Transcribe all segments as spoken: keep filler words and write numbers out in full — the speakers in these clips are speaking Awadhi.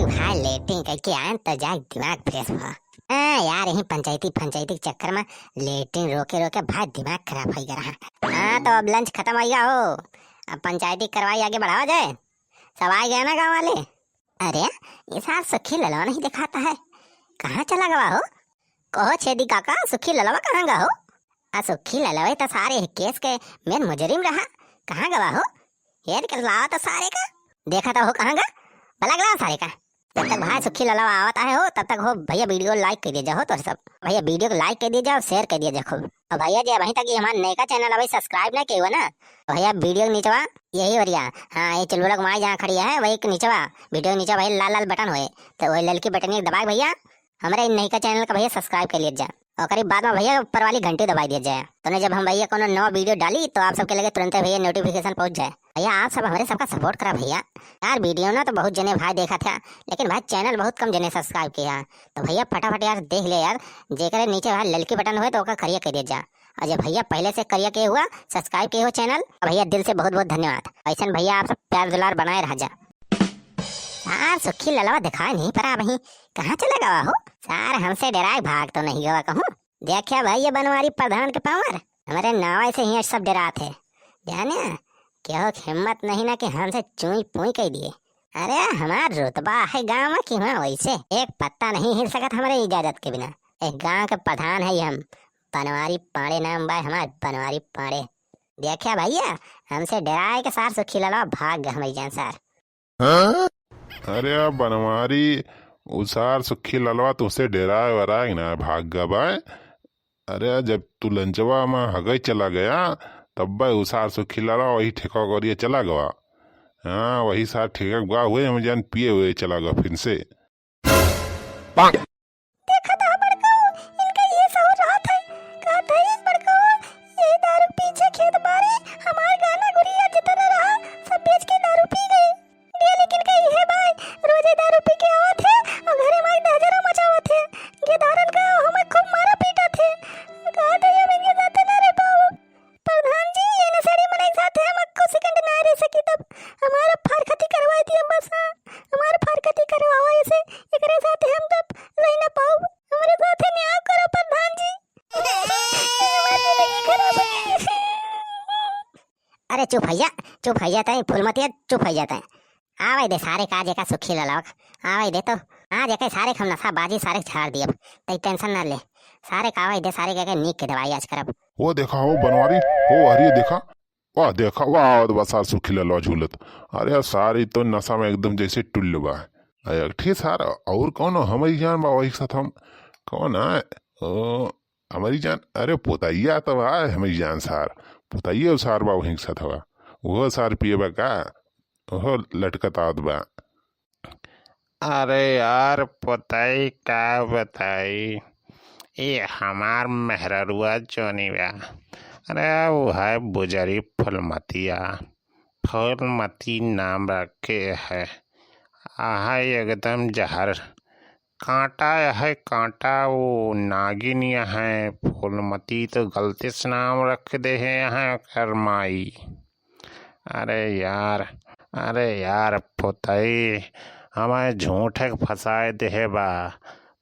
भाई लेटरिन करके आए तो जाए दिमाग फ्रेश हुआ। हाँ यार, यही पंचायती, पंचायती के चक्कर में लेटरिन रोके रोके भाई दिमाग खराब हो गया रहा। हाँ, तो अब लंच खत्म हो गया हो, अब पंचायती कार्रवाई आगे बढ़ावा जाए। सब आ गया ना गाँव वाले? अरे, ये सार सुखी ललवा नहीं दिखाता है, कहाँ चला गवा हो? कहो छेदी काका, सुखी ललवा कहाँ गा हो? आ सुखी ललवा तो सारे केस के मेन मुजरिम रहा, कहाँ गवा हो? हेर के लावा तो सारे का, देखा तो हो कहाँ गा, बला गला सारे का। जब तक भाई सुखी ललवा आवत आए हो, तब तक हो भैया वीडियो लाइक कर दिया जाओ तो सब। भैया वीडियो को लाइक कर दिया जाओ, शेयर कर दिया जाओ खूब। और भैया जी, अभी तक ये हमारा नयका चैनल अभी सब्सक्राइब नहीं किया हुआ ना, तो भैया वीडियो के नीचवा यही हो रहा, हाँ, ये चुलबुला माई जहाँ खड़ी है, वही के नीचवा, वीडियो के नीचवा भाई लाल लाल बटन होए, तो वही ललकी बटन दबाए भैया, हमारे नयका चैनल का भैया सब्सक्राइब कर लिया जा। ओकरी बाद में भैया ऊपर वाली घंटी दबाई दिया जाए, तो जब हम भैया कोनो नवा वीडियो डाली तो आप सबके लगे तुरंते भैया नोटिफिकेशन पहुंच जाए। भैया आप सब हमारे सबका सपोर्ट करा भैया। यार वीडियो ना तो बहुत जने भाई देखा था, लेकिन भाई चैनल बहुत कम जने सब्सक्राइब किया। तो भैया फटाफट यार देख ले यार, जेकरे नीचे भाई ललकी बटन हुए तो ओका करिया कर दिया जा। और जब भैया पहले से करिया के हुआ, सब्सक्राइब के हुआ चैनल, तो भैया दिल से बहुत बहुत धन्यवाद। ऐसन भैया आप सब प्यार दुलार बनाए रह जा। यार सुखी ललवा दिखाई नहीं पड़ा, वहीं कहाँ चला गवा हो? सार हमसे डराए भाग तो नहीं गवा कहूँ। देखा भाई ये बनवारी प्रधान के पावर, हमारे नावे से ही सब डरात है। जाने केहू के हिम्मत नहीं ना कि हमसे चुई पुई कह दिए। अरे हमार रुतबा है गाँव में कि वहाँ वैसे एक पत्ता नहीं हिल सकत हमारे इजाजत के बिना। एक गाँव के प्रधान है हम, बनवारी पांड़े नाम बा हमार, बनवारी पांड़े। देखा भैया, हमसे डराए के सार सुखी ललवा भाग गए हमारी जान सार। हाँ? अरे आ बनवारी, उ सार सुखी ललवा तुहसे डेराए वराए ना भाग गबाए। अरे आ जब तू लंचवा में हगई चला गया, तब उ सार सुखी ललवा वही ठेका करिए चला गवा। हाँ, वही सार ठेका गवा हुए, हम जान पिए हुए चला गवा फिर से। देखत ह बड़कऊ, इनका इहे सहूर रहत है। कहत है, "बड़कऊ, यही दारू पीछे खेत बारी, हमार गहना गुरिया जितना रहा, सब बेच के दारू पी गए।" ये लेकिन का इहे बाय, रोजे दारू पी के आवत है और घरे माई दहजरा मचावत है। गेदारन का हमें खूब मारा पीटत है। कहत है, "अब इनके साथे ना रह पाओ।" प्रधान जी, ये नशेड़ी मनई साथे हम एको सेकंड ना रह सकी, तब हमारा फारकती करवा दिया बस, हाँ, हमारा फारकती करवावा, ऐसे एकरे साथे हम तब रह ना पाउब, हमारे साथे न्याय करो प्रधान जी। हमारी जिंदगी खराब हो गई। अरे चुप भैया, चुप भैया, तई फूल मत, चुप भैया तई। आवे दे सारे का जेका सुखी ललवा का, आवे दे तो। आज एके सारे के हम नशा बाजी सारे के झाड़ दियब, तई टेंशन ना ले। सारे का आवे दे, सारे के, के नीक के दवाई आज करब। वो देखा हो बनवारी, हो हरिये देखा, वाह देखा, वाह आवत बा सार सुखी ललवा झूलत। अरे यार सार ई तो नशा में एकदम जैसे टुल्ल बा। अरे एक ठे सार और कौन हो? हमारी जान बा वही के साथ हम, कौन है? ओ, हमारी जान, अरे पोतैया तो बा हमारी जान सार, पोतैया सार बा वही के साथ बा। वो सार पिए बा का? ओहो लटकत आवत बा। अरे यार, पताई का बताई, ये हमार मेहररुआ जोनी बा। अरे, वो है बुजरी फुलमतिया, फुलमती नाम रखे है। आहा, एकदम जहर, कांटा है कांटा, वो नागिन है। फुलमती तो गलती से नाम रख दे है, यहाँ कर माई। अरे यार, अरे यार, पोतई, हमें झूठे के फंसाए देहे बा।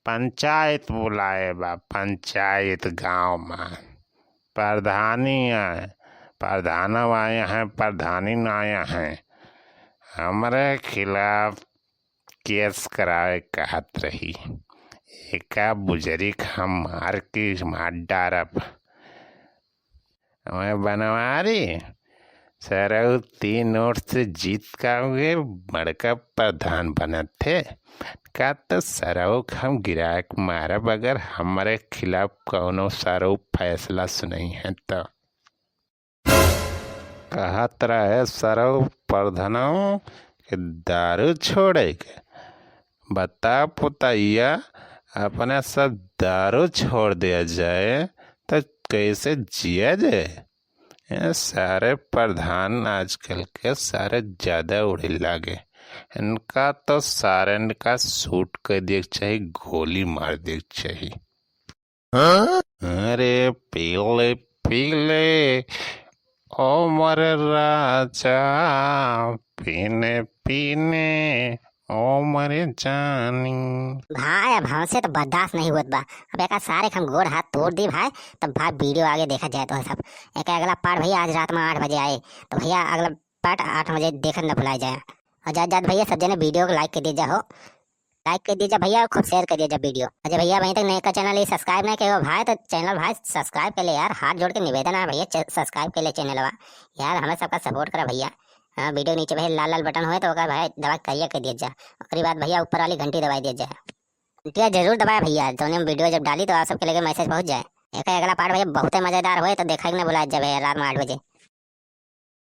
पंचायत बुलाए बा, पंचायत गांव में। प्रधानी आए, प्रधानव आए हैं, प्रधानी ना आए हैं। हमरे खिलाफ केस कराए कहत रही। एका बुजरी के हम मार के मार डारब। हमें बनवारी, सरऊ तीन वोट से जीत का हुए बड़का प्रधान बनत थे। का तो सरऊ के हम गिराए के मारब, अगर हमरे खिलाफ कौनो सरऊ फैसला सुनइहैं तो। कहत रहे सरऊ प्रधानऊ के दारू छोड़े के। बता पुतैया, अपने सब दारू छोड़ दिया जाए तो कैसे जिया जाए? ये सारे प्रधान आजकल के सारे ज्यादा उड़े लागे। इनका तो सारे इनका शूट कर दिए के चाहिए, गोली मार दिए के चाहिए। हाँ? अरे पीले पीले ओ मोर राजा, पीने पीने ओ मरे जानी। भाई, अब हमसे तो बर्दाश्त नहीं होत बा। अब एका सारे के हम गोड़ हाथ तोड़ दी भाई, तब भाई video आगे देखा जाए तो सब। एक अगला part भैया आज रात में आठ बजे आए, तो भैया अगला part आठ बजे देखन न भुलाए जाए। और जात जात भैया सब जने video को like कर दिया जा हो, like कर दिया जा भैया, खूब share कर दिया जा video। अच्छा भैया, अभी तक नए का channel ये subscribe नहीं किया हो भाई, तो channel भाई subscribe कर ले यार, हाथ जोड़ के निवेदन है भैया, च-, subscribe कर ले channel वा यार, हमें सबका support करा भैया। हाँ, video नीचे भाई लाल लाल button होए तो ओकर भाई दबा के करिया कर दिया जा। ओकरी बाद भैया ऊपर वाली घंटी दबाई दिया जा, घंटिया जरूर दबाए भैया, जौने हम video जब डाली तो आप सबके लगे message पहुँच जाए। एक अगला part भैया बहुते मजेदार होए, तो देखा के ना भुलाए जा भैया रात में आठ बजे।